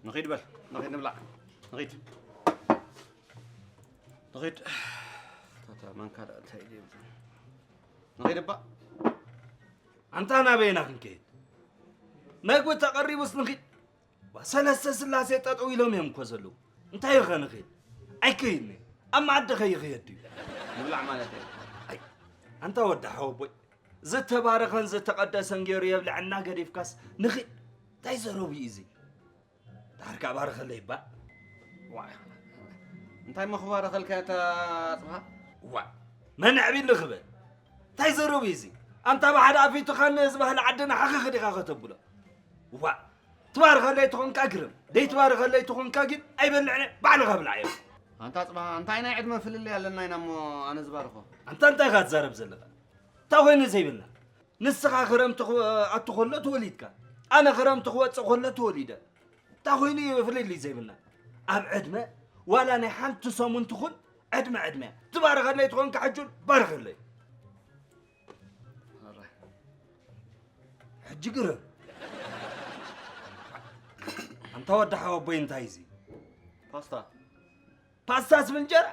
ንኺድ በል፣ ንኺድ ንብላዕ። ንኺድ። ንኺድ። ታታ ማንካ ደኣ እንታይ ድዩ? ንኺድ እባ። ኣንታ ናበይና ክንከይድ? መግቢ ተቐሪቡስ ንኺድ። ዋ፣ ሰለስተ ስላሴ ጠጠው ኢሎም እዮም እኮ ዘለዉ። እንታይ ኢኸ ንኺድ? ኣይከይድን እየ። ኣብ መኣዲ ከይኸየድ ድዩ? ንብላዕ ማለት እየ። ኣይ፣ ኣንታ ወዲ ሓወቦይ፣ ዝተባረኸን ዝተቐደሰን ገይሩ የብልዐና ገዲፍካስ ንኺድ። እንታይ ዘረቡ እዩ እዚ? ዳርጋ ባርኸለይ እባ። ዋ፣ እንታይ እሞ ክባረኸልካ እታ ኣጽብሃ? ዋ፣ መን ኣዕቢሉ ክብል? እንታይ ዘረቡ እዩ እዚ? ኣንታ ብሓደ ኣፊቱኻኒ እዚ ባህሊ ዓድና ሓኸኽ ዲኻ ከተብሎ? ዋ፣ ትባርኸለይ ተኾንካ ግርም፣ ደይትባርኸለይ ተኾንካ ግን ኣይበልዕን እየ፣ ባዕልኻ ብላዕ እየ። ኣንታ ኣጽብሃ፣ እንታይ ናይ ዕድመ ፍልልይ ኣለና ኢና እሞ ኣነ ዝባርኾ? ኣንታ እንታይ ኢኻ ትዛረብ ዘለኻ? እንታይ ኮይኑ ዘይብልና? ንስኻ ክረምቲ ክኣቱ ከሎ ተወሊድካ፣ ኣነ ክረምቲ ክወጽእ ከሎ ተወሊደ። እንታይ ኮይኑ እዩ ፍልልይ ዘይብልና? ኣብ ዕድመ ዋላ ናይ ሓንቲ ሰሙን ትኹን ዕድመ ዕድመ እያ። ትባርኸለይ ትኾንካ ሕጂ እውን ባርኸለይ። ሕጂ ግርም። ኣንታ ወዲ ሓወቦይ እንታይ እዚ? ፓስታ። ፓስታስ ብእንጀራ?